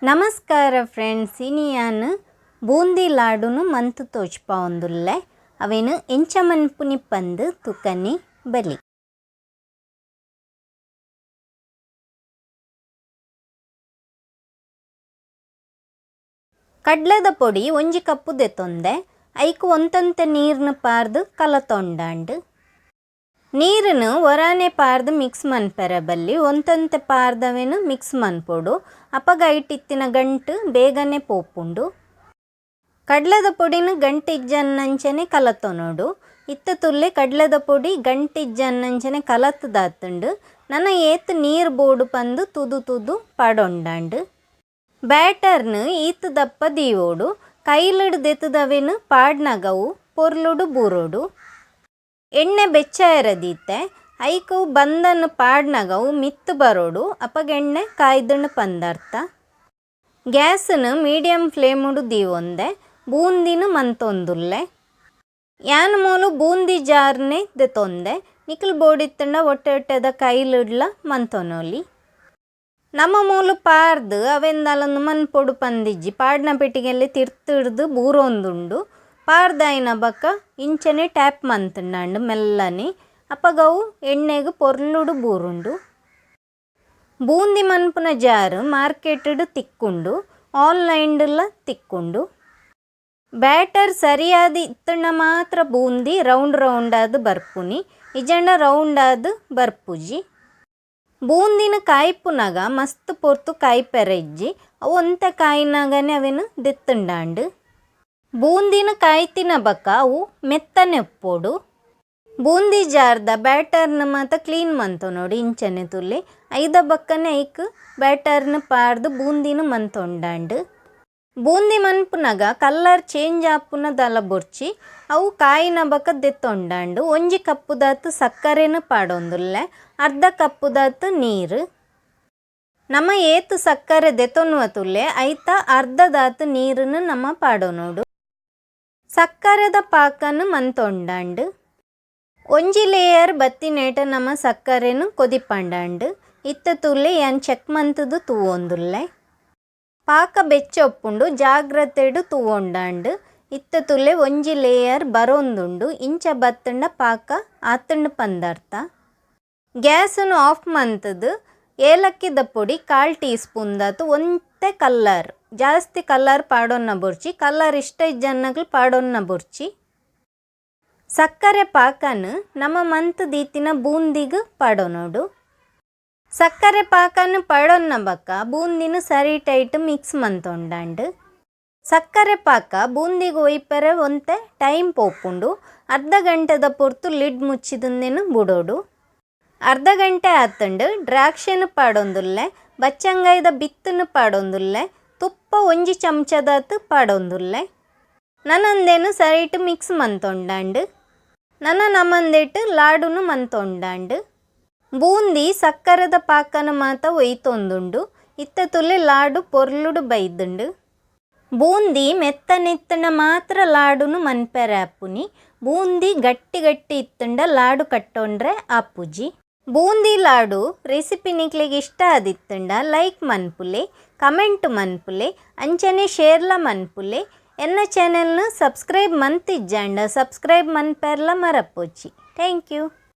ನಮಸ್ಕಾರ ಫ್ರೆಂಡ್ಸ್, ಇನಿಯಾನ್ ಬೂಂದಿ ಲಾಡುನು ಮಂತು ತೋಜ್ಪಾವೊಂದುಲ್ಲೆ. ಅವೆನ್ ಎಂಚ ಮನ್ಪುನಿ ಪಂದ್ ತುಕನಿ ಬಲಿ. ಕಡ್ಲೆದ ಪೊಡಿ 1 ಕಪ್ಪು ದೆತೊಂದೆ, ಐಕ್ ಒಂತಂತೆ ನೀರ್ನು ಪಾರ್ದು ಕಲತೊಂಡಾಂಡ್. ನೀರುನು ಒರಾನೆ ಪಾರ್ದು ಮಿಕ್ಸ್ ಮನ್ಪೆರೆ ಬಲ್ಲಿ, ಒಂತಂತೆ ಪಾರ್ದವೆನು ಮಿಕ್ಸ್ ಮನ್ಪೊಡು. ಅಪಗ ಐಟಿತ್ತಿನ ಗಂಟು ಬೇಗನೆ ಪೋಪುಂಡು. ಕಡ್ಲೆದ ಪೊಡಿನು ಗಂಟಿಜ್ಜನ್ನಂಚನೆ ಕಲತೊನೊಡು. ಇತ್ತ ತುಲ್ಲೆ ಕಡ್ಲೆದ ಪೊಡಿ ಗಂಟಿಜ್ಜನ್ನಂಚನೆ ಕಲತದಾತುಂಡು. ನನ ಏತ್ ನೀರು ಬೋಡು ಪಂದು ತುದು ತುದು ಪಾಡೊಂಡಾಂಡ್. ಬ್ಯಾಟರ್ನು ಈತ್ ದಪ್ಪ ದೀವೊಡು. ಕೈಲುಡು ದೆತ್ತದವೆನು ಪಾಡ್ನಗವು ಪೊರ್ಲುಡು ಬೂರೊಡು. ಎಣ್ಣೆ ಬೆಚ್ಚಾಯರ ದೀತೆ, ಐಕು ಬಂದನ್ನು ಪಾಡ್ನಗವು ಮಿತ್ತು ಬರೋಡು. ಅಪಗ ಎಣ್ಣೆ ಕಾಯ್ದುಂಡು ಪಂದರ್ಥ. ಗ್ಯಾಸನ್ನು ಮೀಡಿಯಂ ಫ್ಲೇಮುಡು ದೀವೊಂದೆ ಬೂಂದಿನ ಮಂತೊಂದುಲ್ಲೆ. ಯಾನ್ ಮೂಲು ಬೂಂದಿ ಜಾರ್ನೆ ದೆತೊಂದೆ, ನಿಕಲ್ ಬೋಡಿತ್ತಂಡ ಒಟ್ಟೆ ಒಟ್ಟೆದ ಕೈಲಿಡ್ಲ ಮಂತೊನೊಲಿ. ನಮ್ಮ ಮೂಲು ಪಾರ್ದು ಅವೆಂದಾಲೊಂದು ಮನ್ಪೊಡು ಪಂದಿಜ್ಜಿ, ಪಾಡ್ನ ಪೆಟ್ಟಿಗೆಲ್ಲಿ ತಿರ್ತಿಡ್ದು ಬೂರೊಂದುಂಡು. ಪಾರ್ದಾಯಿನ ಬೊಕ್ಕ ಇಂಚನೆ ಟ್ಯಾಪ್ ಮಂತುಂಡಾಂಡ್ ಮೆಲ್ಲನೆ, ಅಪಗವು ಎಣ್ಣೆಗ್ ಪೊರ್ಲುಡು ಬೂರುಂಡು. ಬೂಂದಿ ಮನ್ಪುನ ಜಾರು ಮಾರ್ಕೆಟುಡು ತಿಕ್ಕುಂಡು, ಆನ್ಲೈನ್ಡುಲ ತಿಕ್ಕುಂಡು. ಬ್ಯಾಟರ್ ಸರಿಯಾದ ಇತ್ತುಂಡ ಮಾತ್ರ ಬೂಂದಿ ರೌಂಡ್ ರೌಂಡಾದ್ ಬರ್ಪುನಿ, ಇಜ್ಜಂಡ ರೌಂಡಾದ್ ಬರ್ಪುಜಿ. ಬೂಂದಿನ ಕಾಯ್ಪುನಗ ಮಸ್ತ್ ಪೊರ್ತು ಕಾಯ್ಪೆರೆ ಇಜ್ಜಿ, ಅವು ಒಂತೆ ಕಾಯಿನಾಗನೆ ಅವೆನ್ ದೆತ್ತುಂಡಾಂಡ್. ಬೂಂದಿನ ಕಾಯ್ತಿನ ಬೊಕ್ಕ ಅವು ಮೆತ್ತನೆ ಉಪ್ಪೊಡು. ಬೂಂದಿ ಜಾರ್ದ ಬ್ಯಾಟರ್ನ ಮಾತ ಕ್ಲೀನ್ ಮಂತೊನೊಡು ಇಂಚನೆ ತುಲ್ಲೆ. ಐದ ಬೊಕ್ಕನೆ ಐಕ್ ಬ್ಯಾಟರ್ನ ಪಾರ್ದು ಬೂಂದಿನ ಮಂತೊಂಡಾಂಡ್. ಬೂಂದಿ ಮನ್ಪುನಗ ಕಲ್ಲರ್ ಚೇಂಜ್ ಆಪುನ ದಾಲ ಬೊರ್ಚಿ, ಅವು ಕಾಯಿನ ಬೊಕ್ಕ ದೆತ್ತೊಂಡಾಂಡ್. 1 ಕಪ್ಪುದಾತ್ ಸಕ್ಕರೆನು ಪಾಡೊಂದುಲ್ಲೆ, ಅರ್ಧ ಕಪ್ಪುದಾತ್ ನೀರು. ನಮ ಏತ್ ಸಕ್ಕರೆ ದೆತೊನುವ ತುಲ್ಲೆ ಐತ ಅರ್ಧದಾತ್ ನೀರುನು ನಮ ಪಾಡೊನೊಡು. ಸಕ್ಕರೆದ ಪಾಕನು ಮಂತೊಂಡಾಂಡ್. 1 ಲೇಯರ್ ಬತ್ತಿನೇಟ ನಮ ಸಕ್ಕರೆನು ಕೊದಿಪಂಡಾಂಡ್. ಇತ್ತ ತುಲ್ಲೆ ಯಾನ್ ಚೆಕ್ ಮಂತುದು ತೂವೊಂದುಲ್ಲೆ. ಪಾಕ ಬೆಚ್ಚೊಪ್ಪುಂಡು, ಜಾಗ್ರತೆಡು ತೂವೊಂಡಾಂಡ್. ಇತ್ತ ತುಲ್ಲೆ 1 ಲೇಯರ್ ಬರೋಂದುಂಡು, ಇಂಚ ಬತ್ತುಂಡ ಪಾಕ ಆತುಂಡು ಪಂದರ್ಥ. ಗ್ಯಾಸನ್ನು ಆಫ್ ಮಂತುದು ಏಲಕ್ಕಿದ ಪೊಡಿ 1/4 ಟೀ ಸ್ಪೂನ್ ದಾತು, ಒಂತೆ ಕಲ್ಲರ್, ಜಾಸ್ತಿ ಕಲ್ಲರ್ ಪಾಡೊನ್ನ ಬೊರ್ಚಿ, ಕಲ್ಲರ್ ಇಷ್ಟ ಇಜ್ಜನ್ನಗಲ್ ಪಾಡೊನ್ನ ಬೊರ್ಚಿ. ಸಕ್ಕರೆ ಪಾಕನು ನಮ ಮಂತ್ ದೀತಿನ ಬೂಂದಿಗ್ ಪಾಡೊನೊಡು. ಸಕ್ಕರೆ ಪಾಕನು ಪಾಡೊನ್ನ ಬೊಕ್ಕ ಬೂಂದಿನ ಸರಿ ಟೈಟ್ ಮಿಕ್ಸ್ ಮಂತೊಂಡಾಂಡ್. ಸಕ್ಕರೆ ಪಾಕ ಬೂಂದಿಗ್ ಒಯ್ಪೆರೆ ಒಂತೆ ಟೈಮ್ ಪೋಪುಂಡು. ಅರ್ಧ ಗಂಟೆದ ಪೊರ್ತು ಲಿಡ್ ಮುಚ್ಚಿದುಂದೆನು ಬುಡೋಡು. ಅರ್ಧ ಗಂಟೆ ಆತುಂಡು. ದ್ರಾಕ್ಷಿನ ಪಾಡೊಂದುಲ್ಲೆ, ಬಚ್ಚಂಗಾಯ್ದ ಬಿತ್ತುನು ಪಾಡೊಂದುಲ್ಲೆ, ತುಪ್ಪ 1 ಚಮಚದಾತ್ ಪಾಡೊಂದುಲ್ಲೆ. ನನಂದೇನು ಸರಿಟ್ ಮಿಕ್ಸ್ ಮಂತೊಂಡಾಂಡ್. ನನ ನಮಂದೆಟ್ ಲಾಡುನು ಮಂತೊಂಡಾಂಡ್. ಬೂಂದಿ ಸಕ್ಕರೆದ ಪಾಕನ ಮಾತ ಒಯ್ತೊಂದುಂಡು. ಇತ್ತ ತುಲ್ಲೆ ಲಾಡು ಪೊರ್ಲುಡು ಬೈದುಂಡು. ಬೂಂದಿ ಮೆತ್ತನೆತ್ತುಂಡ ಮಾತ್ರ ಲಾಡುನು ಮನ್ಪೆರೆ ಆಪುನಿ. ಬೂಂದಿ ಗಟ್ಟಿ ಗಟ್ಟಿ ಇತ್ತುಂಡ ಲಾಡು ಕಟ್ಟೊಂಡ್ರೆ ಆಪುಜಿ. ಬೂಂದಿ ಲಾಡು ರೆಸಿಪಿ ನಿಕ್ಲೆಗ್ ಇಷ್ಟ ಆದಿತ್ತುಂಡ ಲೈಕ್ ಮನ್ಪುಲೆ, ಕಮೆಂಟ್ ಮನ್ಪುಲೆ, ಅಂಚನೆ ಶೇರ್ಲ ಮನ್ಪುಲೆ. ಎನ್ನ ಚಾನೆಲ್ನ ಸಬ್ಸ್ಕ್ರೈಬ್ ಮಂತಿಜ್ಜಾಂಡ ಸಬ್ಸ್ಕ್ರೈಬ್ ಮನ್ಪೆರ್ಲ ಮರಪೊಚ್ಚಿ. Thank you.